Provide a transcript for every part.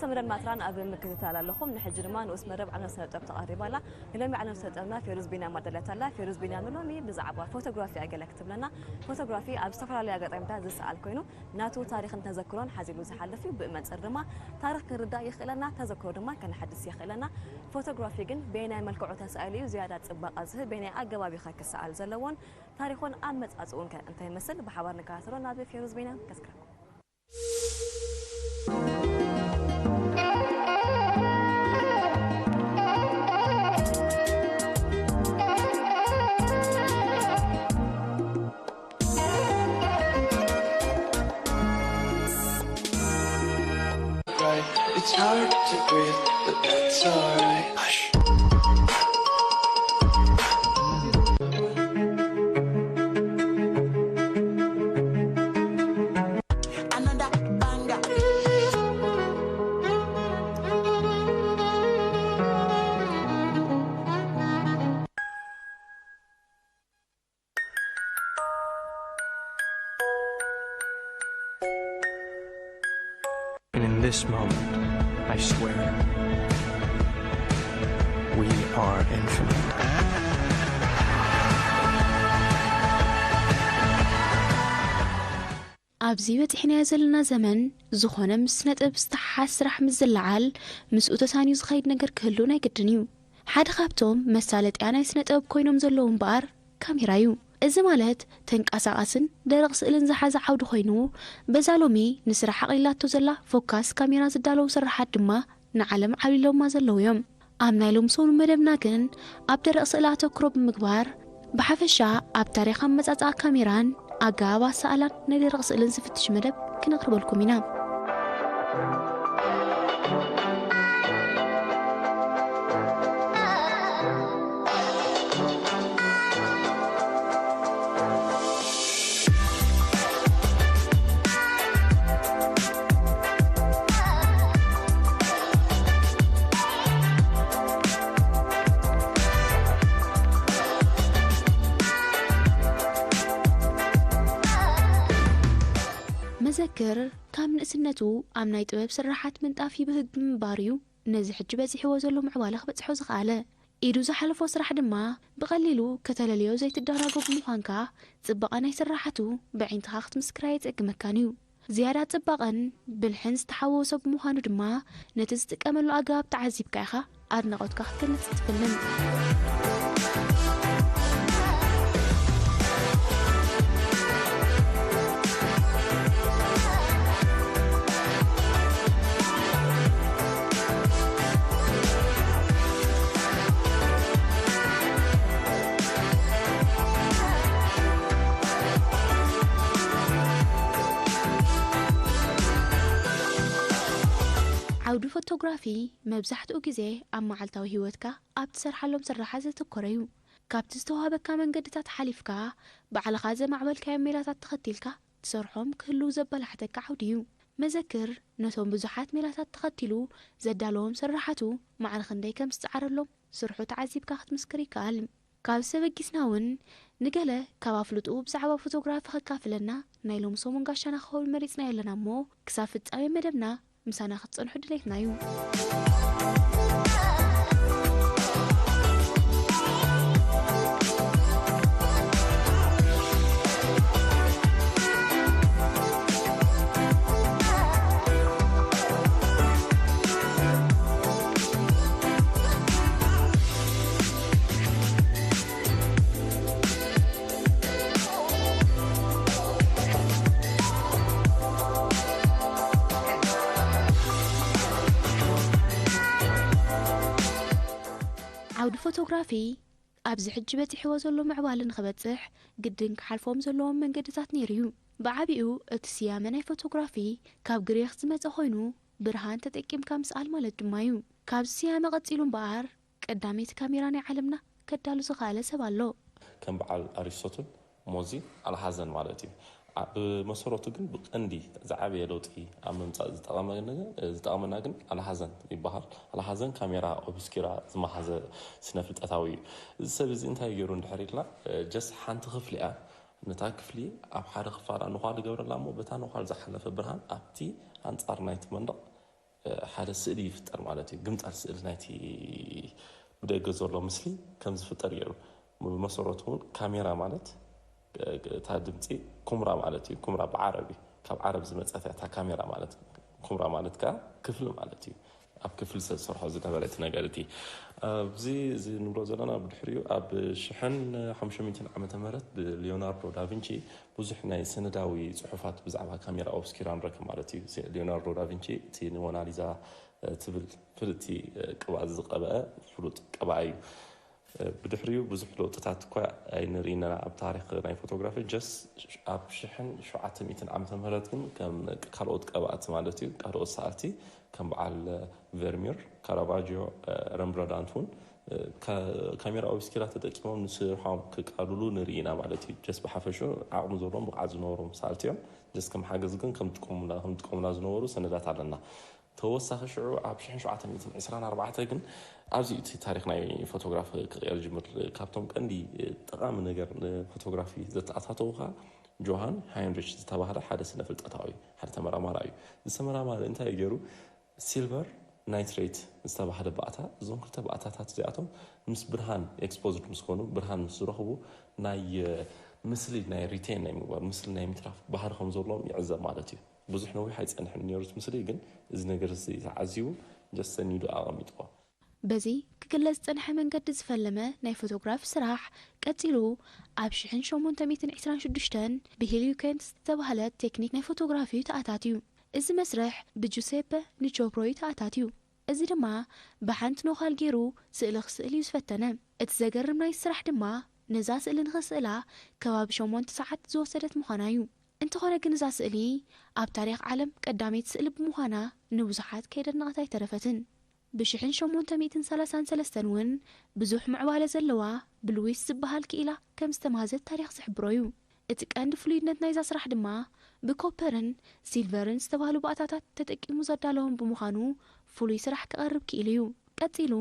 ሰመደን ማትራን ኣብ ምክትታል ኣለኹም። ንሕጂ ድማ ንኡስ መደብ ዓለም ስነ ጥበብ ተቐሪባ ኣላ። ንሎሚ ዓለም ስነ ጥበብና ፌሩዝ ቢንያም ኣዳልያታ ኣላ። ፌሩዝ ቢንያም ንሎሚ ብዛዕባ ፎቶግራፊ እያ ገለ ክትብለና። ፎቶግራፊ ኣብ ዝተፈላለዩ ኣጋጣሚታት ዝሰኣል ኮይኑ ናቱ ታሪኽን ተዘክሮን ሓዚሉ ዝሓልፍ እዩ። ብመንጽር ድማ ታሪኽ ክንርዳእ የኽእለና፣ ተዘክሮ ድማ ከነሐድስ የኽእለና። ፎቶግራፊ ግን በየናይ መልክዑ ተሳኢሉ እዩ ዝያዳ ጽባቐ ዝህብ፣ በየናይ ኣገባብ እዩ ከ ክሰኣል ዘለዎን ታሪኹን ኣመጻጽኡን ከ እንታይ ይመስል? ብሓባር ንከታተሎ ናብ ፌሩዝ ቢንያም ከስክረኩም። Right. It's hard to breathe, but that's alright. Hush. Another banger. And in this moment, I swear, we are infinite. ኣብዚ በፂሕናዮ ዘለና ዘመን ዝኾነ ምስ ስነ ጥበብ ዝተሓሓዝ ስራሕ ምስ ዝለዓል ምስኡ ተሳንዩ ዝኸይድ ነገር ክህሉ ናይ ግድን እዩ። ሓደ ካብቶም መሳለጥያ ናይ ስነ ጥበብ ኮይኖም ዘለዉ እምበኣር ካሜራ እዩ። እዚ ማለት ተንቀሳቓስን ደረቕ ስእልን ዝሓዘ ዓውዲ ኮይኑ በዛ ሎሚ ንስራሕ ኣቕሊላቶ ዘላ ፎካስ ካሜራ ዝዳለዉ ስርሓት ድማ ንዓለም ዓብሊሎማ ዘለዉ እዮም። ኣብ ናይ ሎም ሰሙን መደብና ግን ኣብ ደረቕ ስእሊ ኣተኩሮ ብምግባር ብሓፈሻ ኣብ ታሪኽ ኣመጻጽኣ ካሜራን ኣገባብ ኣሰኣላን ናይ ደረቕ ስእልን ዝፍትሽ መደብ ክነቕርበልኩም ኢና። መዘክር ካብ ንእስነቱ ኣብ ናይ ጥበብ ስርሓት ምንጣፍ ይብህግ ብምንባሩ እዩ ነዚ ሕጂ በጺሕዎ ዘሎ ምዕባለ ክበጽሖ ዝኸኣለ። ኢዱ ዝሓለፎ ስራሕ ድማ ብቐሊሉ ከተለልዮ ዘይትደናጎ ብምዃንካ ጽባቐ ናይ ስርሓቱ ብዒንትኻ ክትምስክር ኣየጸግመካን እዩ። ዝያዳ ጽባቐን ብልሕን ዝተሓወሶ ብምዃኑ ድማ ነቲ ዝጥቀመሉ ኣገባብ ተዓዚብካ ኢኻ ኣድናቖትካ ክትገልጽ ትፍንን። ዓውዲ ፎቶግራፊ መብዛሕትኡ ግዜ ኣብ መዓልታዊ ህይወትካ ኣብ ትሰርሓሎም ስራሓት ዘተኮረ እዩ። ካብቲ ዝተዋህበካ መንገድታት ሓሊፍካ ባዕልኻ ዘማዕበልካዮም ሜላታት ተኸቲልካ ትሰርሖም ክህልው ዘበላሕተካ ዓውዲ እዩ። መዘክር ነቶም ብዙሓት ሜላታት ተኸቲሉ ዘዳለዎም ስራሓቱ ማዕረ ክንደይ ከም ዝጸዓረሎም ስርሑ ተዓዚብካ ክትምስክር ይከኣል። ካብዚ ተበጊስና እውን ንገለ ካብ ኣፍልጥኡ ብዛዕባ ፎቶግራፊ ከካፍለና ናይ ሎም ሰሙን ጋሻና ክኸውን መሪጽናዮ ኣለና እሞ ክሳብ ፍጻሜ መደብና ምሳና ክትጸንሑ ድሌትና እዩ። ዓውዲ ፎቶግራፊ ኣብዚ ሕጂ በጺሕዎ ዘሎ ምዕባለ ንኽበጽሕ ግድን ክሓልፎም ዘለዎም መንገድታት ነይሩ እዩ። ብዓቢኡ እቲ ስያመ ናይ ፎቶግራፊ ካብ ግሪኽ ዝመጸ ኮይኑ ብርሃን ተጠቂምካ ምስኣል ማለት ድማ እዩ። ካብዚ ስያመ ቀጺሉ እምበኣር ቀዳመይቲ ካሜራ ናይ ዓለምና ከዳሉ ዝኸኣለ ሰብ ኣሎ። ከም በዓል ኣሪስቶትል ሞዚ ኣልሓዘን ማለት እዩ። ብመሰረቱ ግን ብቐንዲ ዝዓበየ ለውጢ ኣብ ምምፃእ ዝጠቐመና ግን ኣልሓዘን ይበሃል። ኣልሓዘን ካሜራ ኦብስኪራ ዝመሓዘ ስነ ፍልጠታዊ እዩ። እዚ ሰብ እዚ እንታይ ገይሩ እንድሕር ኢልና just ሓንቲ ክፍሊ እያ። ነታ ክፍሊ ኣብ ሓደ ክፋላ ንዃል ይገብረላ እሞ በታ ንዃል ዝሓለፈ ብርሃን ኣብቲ ኣንፃር ናይቲ መንደቕ ሓደ ስእሊ ይፍጠር ማለት እዩ። ግምጣል ስእሊ ናይቲ ብደገ ዘሎ ምስሊ ከም ዝፍጠር ገይሩ። ብመሰረቱ እውን ካሜራ ማለት፣ እታ ድምፂ ኩምራ ማለት እዩ። ኩምራ ብዓረብ እዩ፣ ካብ ዓረብ ዝመፀት እያ እታ ካሜራ ማለት። ኩምራ ማለት ከዓ ክፍሊ ማለት እዩ። ኣብ ክፍሊ ዝተሰርሖ ዝነበረ እቲ ነገር እቲ ኣብዚ እዚ ንብሎ ዘለና ብድሕሪኡ ኣብ ሽሕን ሓሙሽተ ሚእትን ዓመተ ምህረት ብሊዮናርዶ ዳቪንቺ ብዙሕ ናይ ሰነዳዊ ጽሑፋት ብዛዕባ ካሜራ ኦብስኪራ ንረክብ ማለት እዩ። ሊዮናርዶ ዳቪንቺ እቲ ንሞናሊዛ ትብል ፍልጥቲ ቅብኣት ዝቀብአ ፍሉጥ ቀብኣ እዩ። ብድሕሪኡ ብዙሕ ለውጥታት እኳ ኣይንርኢ ኢና ኣብ ታሪክ ናይ ፎቶግራፊ። ጀስ ኣብ ሽሕን ሸውዓተ ሚእትን ዓመተ ምህረት ግን ከም ካልኦት ቀባእቲ ማለት እዩ፣ ካልኦት ሰኣልቲ ከም በዓል ቨርሚር፣ ካራቫጆ፣ ረምብራዳንት እውን ካሜራ ኦብስኪራ ተጠቂሞም ንስርሖም ክቃልሉ ንርኢ ኢና ማለት እዩ። ጀስ ብሓፈሹ ዓቕሚ ዘለዎም ብቕዓት ዝነበሮም ሰኣልቲ እዮም። ጀስ ከም ሓገዝ ግን ከም ጥቀሙላ ዝነበሩ ሰነዳት ኣለና። ተወሳኺ ሽዑ ኣብ ሽሕን ሸውዓተ ሚእትን ዕስራን ኣርባዕተ ግን ኣብዚ እቲ ታሪክ ናይ ፎቶግራፍ ክቕየር ጅምር። ካብቶም ቀንዲ ጠቓሚ ነገር ንፎቶግራፊ ዘተኣታተዉ ኸዓ ጆሃን ሃይንሪች ዝተባህለ ሓደ ስነ ፍልጠታዊ ሓደ ተመራማራ እዩ። እዚ ተመራማሪ እንታይ ገይሩ? ሲልቨር ናይትሬት ዝተባህለ ባእታ፣ እዞም ክልተ ባእታታት እዚኣቶም ምስ ብርሃን ኤክስፖዝድ ምስ ኮኑ፣ ብርሃን ምስ ዝረኽቡ ናይ ምስሊ ናይ ሪቴን ናይ ምግባር፣ ምስሊ ናይ ምትራፍ ባህሪ ከም ዘለዎም ይዕዘብ ማለት እዩ። ብዙሕ ነዊሕ ኣይጸንሕን ነይሩ እቲ ምስሊ፣ ግን እዚ ነገር እዚ ተዓዚቡ ጀስ ሰኒዱ ኣቐሚጥዎ። በዚ ክግለጽ ዝጸንሐ መንገዲ ዝፈለመ ናይ ፎቶግራፍ ስራሕ ቀጺሉ ኣብ ሽሕን ሸሞንተ ሚእትን ዕስራን ሽዱሽተን ብሂልዩ ኬንት ዝተባህለት ቴክኒክ ናይ ፎቶግራፊ ተኣታትዩ። እዚ መስርሕ ብጁሴፐ ንቾፕሮዩ ተኣታትዩ። እዚ ድማ ብሓንቲ ኖኻል ገይሩ ስእሊ ክስእል እዩ ዝፈተነ። እቲ ዘገርም ናይ ስራሕ ድማ ነዛ ስእሊ ንኽስእላ ከባቢ ሸሞንተ ሰዓት ዝወሰደት ምዃና እዩ። እንተኾነ ግን እዛ ስእሊ ኣብ ታሪኽ ዓለም ቀዳመይቲ ስእሊ ብምዃና ንብዙሓት ከይደነቐት ኣይተረፈትን። ብሽሕን ሸሞንተ ሚእትን ሰላሳን ሰለስተን እውን ብዙሕ ምዕባለ ዘለዋ ብሉዊስ ዝበሃል ክኢላ ከም ዝተማህዘት ታሪኽ ዝሕብሮ እዩ። እቲ ቀንዲ ፍሉይነት ናይዛ ስራሕ ድማ ብኮፐርን ሲልቨርን ዝተባህሉ ባእታታት ተጠቂሙ ዘዳለዎም ብምዃኑ ፍሉይ ስራሕ ክቐርብ ክኢሉ እዩ። ቀጺሉ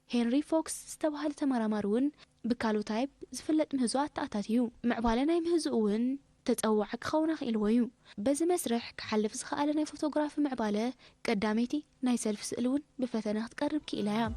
ሄንሪ ፎክስ ዝተባህለ ተመራማሪ እውን ብካሎታይፕ ዝፍለጥ ምህዞ ኣተኣታትዩ። ምዕባለ ናይ ምህዞኡ እውን ተጸዋዒ ክኸውን ኣኽኢልዎ እዩ። በዚ መስርሕ ክሓልፍ ዝኸኣለ ናይ ፎቶግራፊ ምዕባለ ቀዳመይቲ ናይ ሰልፊ ስእሊ እውን ብፈተነ ክትቀርብ ክኢላ እያ።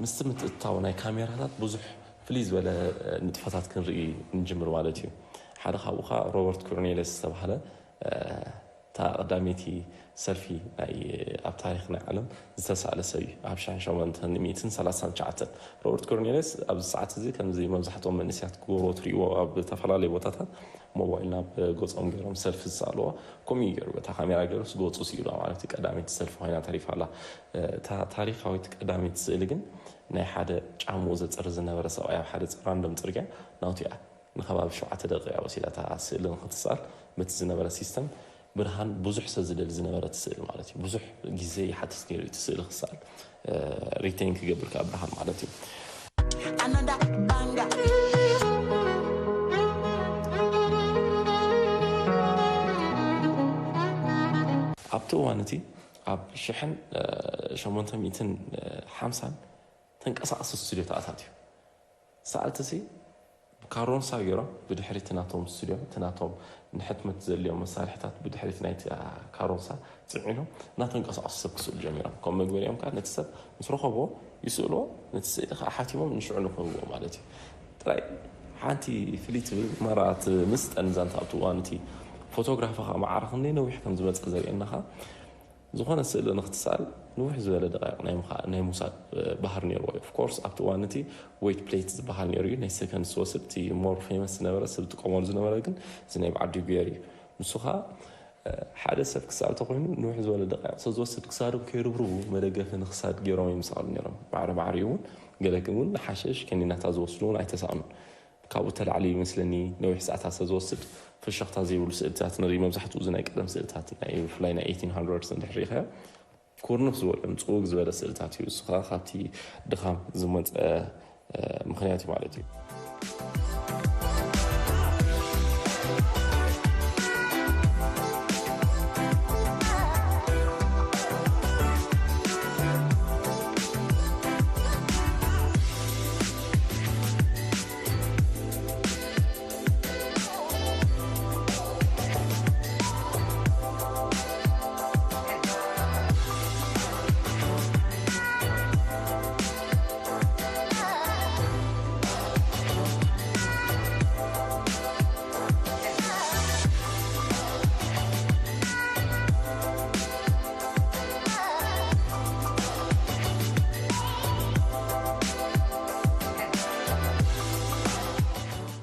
ምስቲ ምትእትታው ናይ ካሜራታት ብዙሕ ፍልይ ዝበለ ንጥፈታት ክንርኢ ንጅምር ማለት እዩ። ሓደ ካብኡ ኸዓ ሮበርት ኮርኔለስ ዝተባህለ እታ ቀዳመይቲ ሰልፊ ናይ ኣብ ታሪኽ ናይ ዓለም ዝተሳእለ ሰብ እዩ። ኣብ ሽሕን ሸሞንተ ሚእትን ሰላሳን ትሽዓተን ሮበርት ኮርኔለስ ኣብዚ ሰዓት እዚ ከምዚ መብዛሕትኦም መንእሰያት ክገብርዎ ትርእይዎ ኣብ ዝተፈላለዩ ቦታታት ሞባይል ናብ ገጾም ገይሮም ሰልፊ ዝሰኣልዎ ከምኡ እዩ ገይሩ በታ ካሜራ ገይሩ ገጹ ስኢሉ ማለት እዩ። ቀዳመይቲ ሰልፊ ኮይና ተሪፋ ኣላ። እታ ታሪኻዊት ቀዳመይቲ ስእሊ ግን ናይ ሓደ ጫምኡ ዘጽሪ ዝነበረ ሰብኣይ ኣብ ሓደ ራንደም ጽርግያ ናውቲ እያ። ንከባቢ ሸውዓተ ደቂቃ ወሲዳ እታ ስእሊ ንክትሰኣል በቲ ዝነበረ ሲስተም ብርሃን ብዙሕ ሰብ ዝደሊ ዝነበረ እቲ ስእሊ ማለት እዩ። ብዙሕ ግዜ ይሓትት ነይሩ እቲ ስእሊ ክሰኣል ሪቴን ክገብር ከዓ ብርሃን ማለት እዩ። Another banger. ኣብቲ እዋን እቲ ኣብ ሽሕን ሸሞንተ ሚእትን ሓምሳን ተንቀሳቐሲ ስቱድዮ ተኣታትዩ። ሰኣልቲ ሲ ካሮንሳ ገይሮም ብድሕሪቲ ናቶም ስቱድዮ እቲ ናቶም ንሕትመት ዘድልዮም መሳርሕታት ብድሕሪቲ ናይቲ ካሮንሳ ፅዒኖም እናተንቀሳቐሱ ሰብ ክስእሉ ጀሚሮም። ከም መግበሪኦም ከዓ ነቲ ሰብ ምስ ረኸቦ ይስእልዎ፣ ነቲ ስእሊ ከዓ ሓቲሞም ንሽዑ ንክህብዎ ማለት እዩ። ጥራይ ሓንቲ ፍልይ ትብል መርኣት ምስጠን ዛንታ ኣብቲ እዋን እቲ ፎቶግራፊ ከዓ ማዕረ ክንደይ ነዊሕ ከም ዝመፀ ዘርእየና ከዓ ዝኾነ ስእሊ ንክትሰኣል ንውሕ ዝበለ ደቃይቕ ናይ ምኻ- ናይ ምውሳድ ባህር ነይርዎ እዩ። ኦፍኮርስ ኣብቲ እዋን እቲ ዌይት ፕሌት ዝበሃል ነይሩ እዩ፣ ናይ ሰከንድ ዝወስድ። እቲ ሞር ፌመስ ዝነበረ ሰብ ዝጥቀመሉ ዝነበረ ግን እዚ ናይ በዓል ዲጉየር እዩ። ንሱ ከዓ ሓደ ሰብ ክሳብ ተኮይኑ ንውሕ ዝበለ ደቃይቕ ስለ ዝወስድ ክሳዶም ከይርብርቡ መደገፊ ንክሳድ ገይሮም እዮም ዝሰኣሉ ነይሮም። ማዕረ ማዕሪኡ እውን ገለ ግን እውን ንሓሸሽ ከኒናታት ዝወስዱ እውን ኣይተሳእኑን። ካብኡ ተላዕሊ ይመስለኒ ነዊሕ ሰዓታት ስለ ዝወስድ ፍሽኽታ ዘይብሉ ስእልታት ንርኢ። መብዛሕትኡ እዚ ናይ ቀደም ስእልታት ናይ ብፍላይ ናይ eighteen hundreds እንድሕር ርኢኻዮ ኩርንፍ ዝበለ ምፅውግ ዝበለ ስእልታት እዩ። እሱ ከዓ ካብቲ ድኻም ዝመፀ ምክንያት እዩ ማለት እዩ።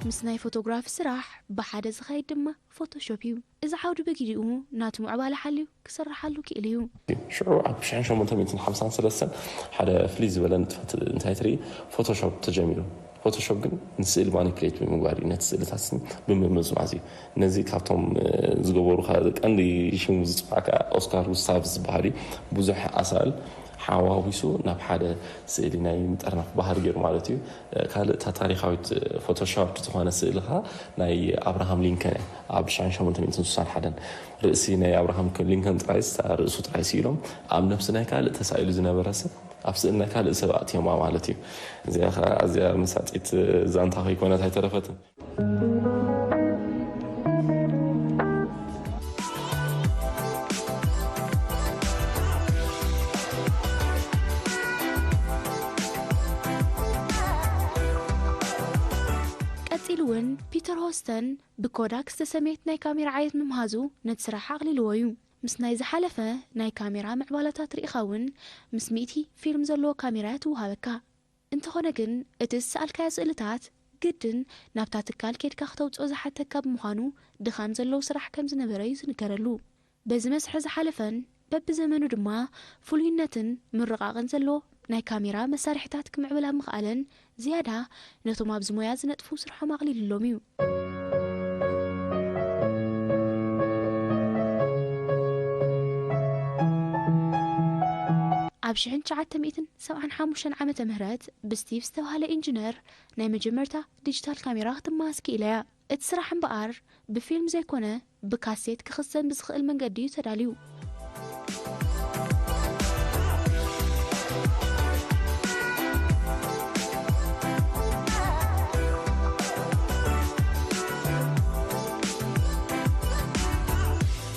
ምስ ናይ ፎቶግራፊ ስራሕ ብሓደ ዝኸይድ ድማ ፎቶሾፕ እዩ። እዚ ዓውዲ ብግዲኡ ናቱ ምዕባለ ሓልዩ ክሰርሓሉ ክእል እዩ። ሽዑ ኣብ ሽሕን ሸሞንተ ሚእትን ሓምሳን ሰለስተን ሓደ ፍልይ ዝበለ ንጥፈት እንታይ ትርኢ፣ ፎቶሾፕ ተጀሚሩ። ፎቶሾፕ ግን ንስእሊ ማኒፕሌት ብምግባር እዩ፣ ነቲ ስእልታት ብምምዝማዝ እዩ። ነዚ ካብቶም ዝገበሩ ቀንዲ ሽሙ ዝፅዋዕ ከዓ ኦስካር ጉስታቭ ዝበሃል እዩ። ብዙሕ ኣሳእል ሓዋዊሱ ናብ ሓደ ስእሊ ናይ ምጥርናፍ ባህሪ ገይሩ ማለት እዩ። ካልእ እታ ታሪኻዊት ፎቶሾፕ ዝኾነ ስእሊ ከዓ ናይ ኣብርሃም ሊንከን እያ። ኣብ ሽሕን ሸሞንተ ሚእትን ስሳን ሓደን ርእሲ ናይ ኣብርሃም ሊንከን ጥራይስ ርእሱ ጥራይ ስኢሎም ኣብ ነብሲ ናይ ካልእ ተሳኢሉ ዝነበረ ሰብ ኣብ ስእሊ ናይ ካልእ ሰብ ኣእትዮማ ማለት እዩ። እዚኣ ከዓ ኣዝያ መሳጢት ዛንታ ከይኮነት ኣይተረፈትን። ቀጺሉ እውን ፒተር ሆስተን ብኮዳክ ዝተሰመየት ናይ ካሜራ ዓይነት ምምሃዙ ነቲ ስራሕ ኣቕሊልዎ እዩ። ምስ ናይ ዝሓለፈ ናይ ካሜራ ምዕባለታት ርኢኻ እውን ምስ ሚእቲ ፊልም ዘለዎ ካሜራ ትወሃበካ። እንተኾነ ግን እቲ ዝሰኣልካዮ ስእልታት ግድን ናብታ ትካል ኬድካ ክተውፅኦ ዝሓተካ ብምዃኑ ድኻም ዘለዎ ስራሕ ከም ዝነበረ እዩ ዝንገረሉ። በዚ መስርሕ ዝሓለፈን በብዘመኑ ድማ ፍሉይነትን ምርቓቕን ዘለዎ ናይ ካሜራ መሳርሒታት ክምዕብል ኣብ ምኽኣለን ዝያዳ ነቶም ኣብዚ ሞያ ዝነጥፉ ስርሖም ኣቕሊልሎም እዩ። ኣብ ሽሕን ትሽዓተ ሚእትን ሰብዓን ሓሙሽተን ዓመተ ምህረት ብስቲቭ ዝተባህለ ኢንጂነር ናይ መጀመርታ ዲጂታል ካሜራ ክትመሃዝ ክኢላ እያ። እቲ ስራሕ እምበኣር ብፊልም ዘይኮነ ብካሴት ክኽዘን ብዝኽእል መንገዲ እዩ ተዳልዩ።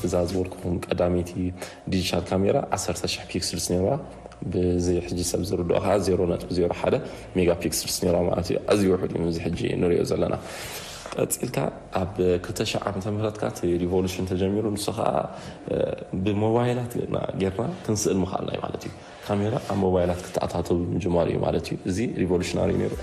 እዛ ዝበልኩኹም ቀዳመይቲ ዲጂታል ካሜራ ዓሰርተ ሽሕ ፒክስልስ ነይርዋ። ብዚ ሕጂ ሰብ ዝርድኦ ከዓ ዜሮ ነጥቢ ዜሮ ሓደ ሜጋ ፒክስልስ ነይርዋ ማለት እዩ። ኣዝዩ ውሑድ እዩ እዚ ሕጂ ንሪኦ ዘለና። ቀፂልካ ኣብ ክልተ ሽሕ ዓመተ ምህረት ከዓ እቲ ሪቮሉሽን ተጀሚሩ። ንሱ ከዓ ብሞባይላት ጌርና ክንስእል ምኽኣልና እዩ ማለት እዩ። ካሜራ ኣብ ሞባይላት ክተኣታተው ምጅማሩ እዩ ማለት እዩ። እዚ ሪቮሉሽናሪ ነይሩ።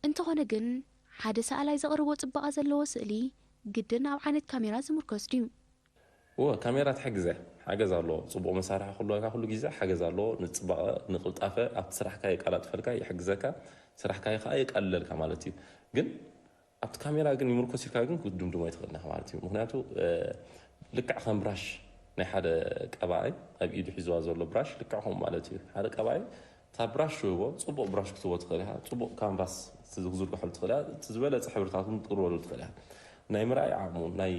እንተኾነ ግን ሓደ ሰኣላይ ዘቕርቦ ጽባቐ ዘለዎ ስእሊ ግድን ኣብ ዓይነት ካሜራ ዝምርኮስ ድዩ? እወ፣ ካሜራ ትሕግዘ፣ ሓገዝ ኣለዎ። ጽቡቕ መሳርሒ ክህልወካ ኩሉ ግዜ ሓገዝ ኣለዎ። ንጽባቐ፣ ንቕልጣፈ፣ ኣብቲ ስራሕካ የቃላጥፈልካ፣ ይሕግዘካ፣ ስራሕካ ከዓ የቃልለልካ ማለት እዩ። ግን ኣብቲ ካሜራ ግን ይምርኮስ ኢልካ ግን ክትድምድሞ ኣይትኽእልን ኢኻ ማለት እዩ። ምኽንያቱ፣ እ፣ ልክዕ ከም ብራሽ ናይ ሓደ ቀባኣይ፣ ኣብ ኢዱ ሒዝዋ ዘሎ ብራሽ ልክዕ ከምኡ ማለት እዩ። ሓደ ቀባኣይ እታ ብራሽ ትህቦ፣ ጽቡቕ ብራሽ ክትህቦ ትኽእል ኢኻ፣ ጽቡቕ ካንቫስ ክትዝርግሐሉ ትኽእል ኢኻ፣ እቲ ዝበለጸ ሕብርታት እውን ክትቕርበሉ ትኽእል ኢኻ። ናይ ምርኣይ ዓቕሙ፣ ናይ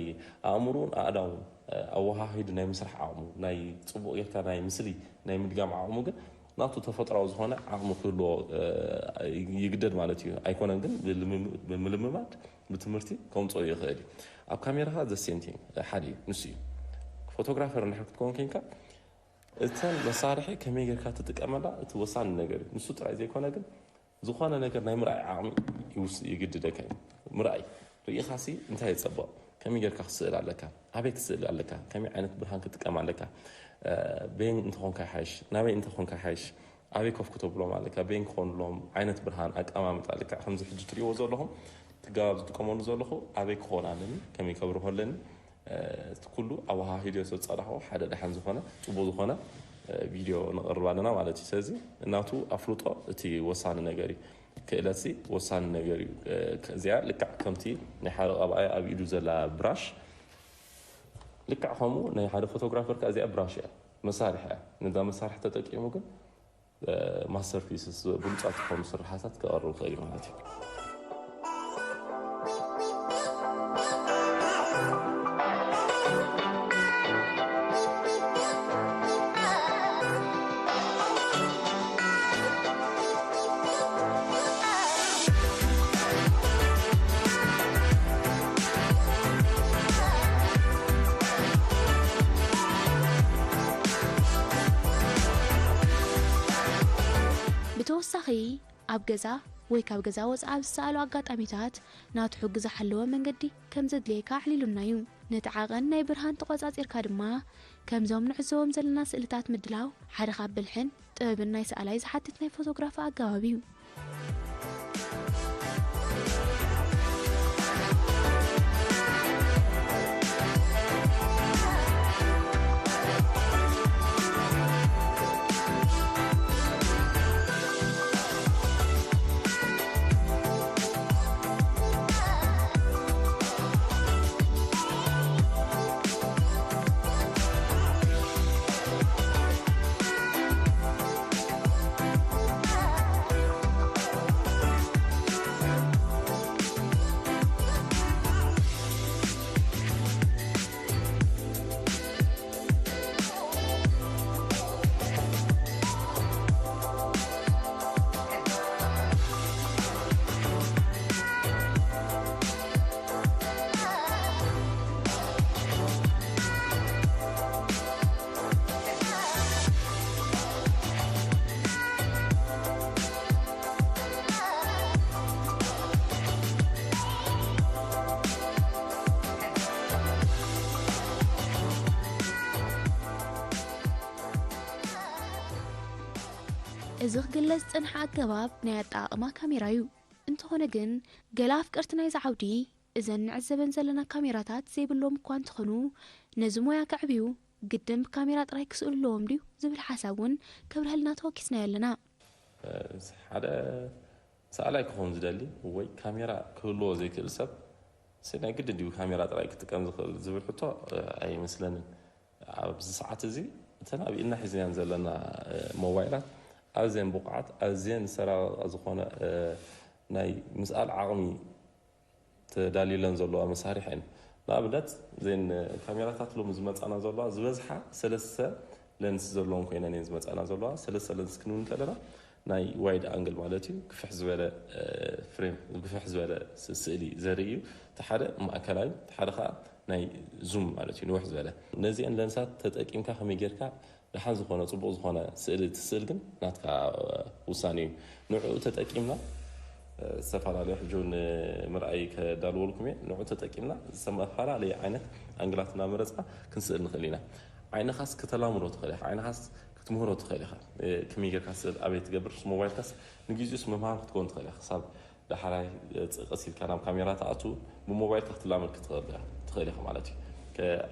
ኣእምሮን ኣእዳውን፣ እ፣ ኣወሃሂዱ ናይ ምስራሕ ዓቕሙ፣ ናይ ጽቡቕ ጌርካ ናይ ምስሊ ናይ ምድጋም ዓቕሙ ግን ናቱ ተፈጥሯዊ ዝኾነ ዓቕሚ ክህልዎ፣ እ፣ ይግደድ ማለት እዩ። ኣይኮነን ግን ብልምም-፣ ብምልምማድ ብትምህርቲ ከምጽኦ ይኽእል እዩ። ኣብ ካሜራኻ the same thing ሓደ እዩ፣ ንሱ እዩ። ፎቶግራፈር እንድሕር ክትከውን ኮንካ እተን መሳርሒ ከመይ ጌርካ ትጥቀመላ እቲ ወሳኒ ነገር እዩ። ንሱ ጥራይ ዘይኮነ ግን ዝኾነ ነገር ናይ ምርኣይ ዓቕሚ ይውስ-፣ ይግድደካ እዩ። ምርኣይ ርኢኻሲ እንታይ የጸብቕ? ከመይ ጌርካ ክስእል ኣለካ? ኣበይ ክስእል ኣለካ? ከመይ ዓይነት ብርሃን ክትጥቀም ኣለካ? እ፣ በየን እንተኾንካ ይሓይሽ? ናበይ እንተኾንካ ይሓይሽ? ኣበይ ኮፍ ክተብሎም ኣለካ? በየን ክኾንሎም? ዓይነት ብርሃን፣ ኣቀማምጣ፣ ልክዕ ከምዚ ሕጂ ትርእይዎ ዘለኹም፣ እቲ ገባብ ዝጥቀመሉ ዘለኹ ኣበይ ክኾን ኣለኒ? ከመይ ከብርሆ ኣለኒ? እ፣ እቲ ኩሉ ኣወሃሂዶ ዘጸናሕዎ ሓደ ደሓን ዝኾነ፣ ጽቡቕ ዝኾነ፣ እ፣ ቪድዮ ነቕርብ ኣለና ማለት እዩ። ስለዚ እናቱ ኣፍልጦ እቲ ወሳኒ ነገር እዩ። ክእለትሲ ወሳኒ ነገር እዩ። እ፣ እዚኣ ልክዕ ከምቲ ናይ ሓደ ቀባኣይ ኣብ ኢዱ ዘላ ብራሽ፣ ልክዕ ከምኡ ናይ ሓደ ፎቶግራፈር ከኣ እዚኣ ብራሽ እያ፣ መሳርሒ እያ። ነዛ መሳርሒ ተጠቂሙ ግን፣ እ፣ ማስተርፒስስ፣ ብሉጻት ዝኾኑ ስርሓታት ከቕርብ ይኽእል እዩ ማለት እዩ። ብተወሳኺ፣ ኣብ ገዛ ወይ ካብ ገዛ ወጻኢ ኣብ ዝሰኣሉ ኣጋጣሚታት፣ ናቱ ሕጊ ዝሓለወ መንገዲ ከም ዘድልየካ ኣዕሊሉና እዩ። ነቲ ዓቐን ናይ ብርሃን ተቖጻጺርካ ድማ፣ ከምዞም ንዕዘቦም ዘለና ስእልታት ምድላው ሓደ ካብ ብልሕን ጥበብን ናይ ሰኣላይ ዝሓትት ናይ ፎቶግራፊ ኣገባብ እዩ። እዚ ክግለጽ ዝጸንሐ ኣገባብ ናይ ኣጠቓቕማ ካሜራ እዩ። እንተኾነ ግን፣ ገለ ኣፍቀርቲ ናይዚ ዓውዲ፣ እዘን ንዕዘበን ዘለና ካሜራታት ዘይብሎም እኳ እንተኾኑ፣ ነዚ ሞያ ከዕብዩ ግድን ብካሜራ ጥራይ ክስእሉ ኣለዎም ድዩ ዝብል ሓሳብ እውን ከብርሀልና ተወኪስናዮ ኣለና። ሓደ ሰኣላይ ክኸውን ዝደሊ ወይ ካሜራ ክህልዎ ዘይክእል ሰብ፣ ሲ ናይ ግድን ድዩ ካሜራ ጥራይ ክጥቀም ዝኽእል ዝብል ሕቶ፣ እ፣ ኣይመስለንን። ኣብዚ ሰዓት እዚ እተን ኣብ ኢድና ሒዝናየን ዘለና፣ እ፣ ሞባይላት ኣዝየን ብቑዓት፣ ኣዝየን ዝተራቐቓ ዝኾነ፣ እ፣ ናይ ምስኣል ዓቕሚ ተዳልዩለን ዘለዋ መሳርሒ እየን። ንኣብነት፣ እዘን ካሜራታት ሎሚ ዝመጻና ዘለዋ ዝበዝሓ ሰለስተ ለንስ ዘለወን ኮይነን እየን ዝመጻና ዘለዋ። ሰለስተ ለንስ ክንብል ከለና ናይ ዋይድ ኣንግል ማለት እዩ፣ ግፍሕ ዝበለ፣ እ፣ ፍሬም፣ ግፍሕ ዝበለ ስ-፣ ስእሊ ዘርኢ እዩ። እቲ ሓደ ማእከላይ፣ እቲ ሓደ ኸኣ ናይ ዙም ማለት እዩ፣ ንውሕ ዝበለ። ነዚአን ለንሳት ተጠቂምካ ከመይ ጌርካ ደሓን ዝኾነ ጽቡቕ ዝኾነ ስእሊ ትስእል ግን ናትካ ውሳኔ እዩ። ንዕኡ ተጠቂምና፣ እ፣ ዝተፈላለዩ ሕጂ እውን ምርኣይ ከዳልወልኩም እየ። ንዕኡ ተጠቂምና ዝተፈላለየ ዓይነት ኣንግላት እናመረጽና ክንስእል ንኽእል ኢና። ዓይንኻስ ከተላምዶ ትኽእል ኢኻ፣ ዓይንኻስ ክትምህሮ ትኽእል ኢኻ። እ፣ ከመይ ጌርካ ስእል ኣበይ ትገብር፣ ሞባይልካስ ንግዜኡስ መምሃር ክትከውን ትኽእል ኢኻ። ክሳብ ዳሕራይ፣ እ፣ ቀስ ኢልካ ናብ ካሜራ ትኣቱ፣ ብሞባይልካ ክትላመድ ክትኽእል፣ ትኽእል ኢኻ ማለት እዩ።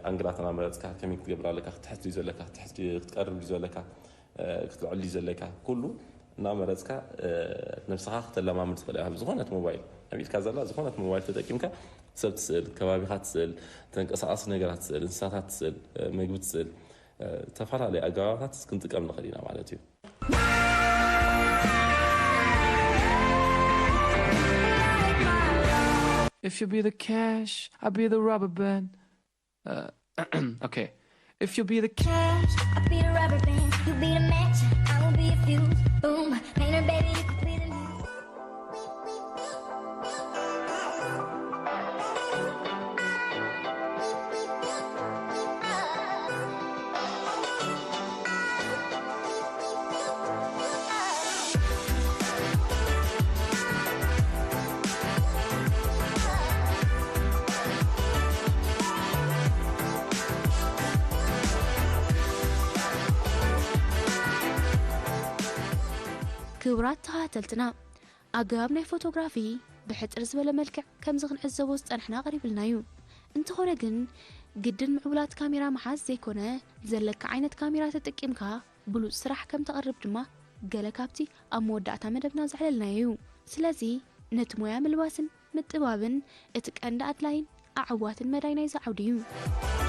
ኣንግላት እናመረፅካ ከመይ ክትገብር ኣለካ፣ ክትሕት ድዩ ዘለካ፣ ክትቀርብ ድዩ ዘለካ፣ ክትልዕል ድዩ ዘለካ፣ ኩሉ እናመረፅካ ነብስኻ ክተለማምድ ትኽእል ኢኻ። ዝኾነት ሞባይል ኣብ ኢድካ ዘላ ዝኾነት ሞባይል ተጠቂምካ ሰብ ትስእል፣ ከባቢኻ ትስእል፣ ተንቀሳቐሲ ነገራት ትስእል፣ እንስሳታት ትስእል፣ ምግቢ ትስእል፣ ዝተፈላለዩ ኣገባባታት ክንጥቀም ንኽእል ኢና ማለት እዩ። If you be the cash, I'll be the rubber band. Uh, okay. If you be the cash, I'll be the rubber band. You be the match, I will be a fuse. Boom, painter baby, you could be the muse. ክቡራት ተኸታተልትና፣ ኣገባብ ናይ ፎቶግራፊ ብሕጽር ዝበለ መልክዕ ከምዚ ክንዕዘቦ ዝጸናሕና ቀሪብልና እዩ። እንተኾነ ግን ግድን ምዕቡላት ካሜራ ምሓዝ ዘይኮነ፣ ዘለካ ዓይነት ካሜራ ተጠቂምካ ብሉጽ ስራሕ ከም ተቕርብ ድማ ገለ ካብቲ ኣብ መወዳእታ መደብና ዘዕለልናዮ እዩ። ስለዚ ነቲ ሞያ ምልባስን ምጥባብን እቲ ቀንዲ ኣድላይን ኣዕዋትን መዳይ ናይዚ ዓውዲ እዩ።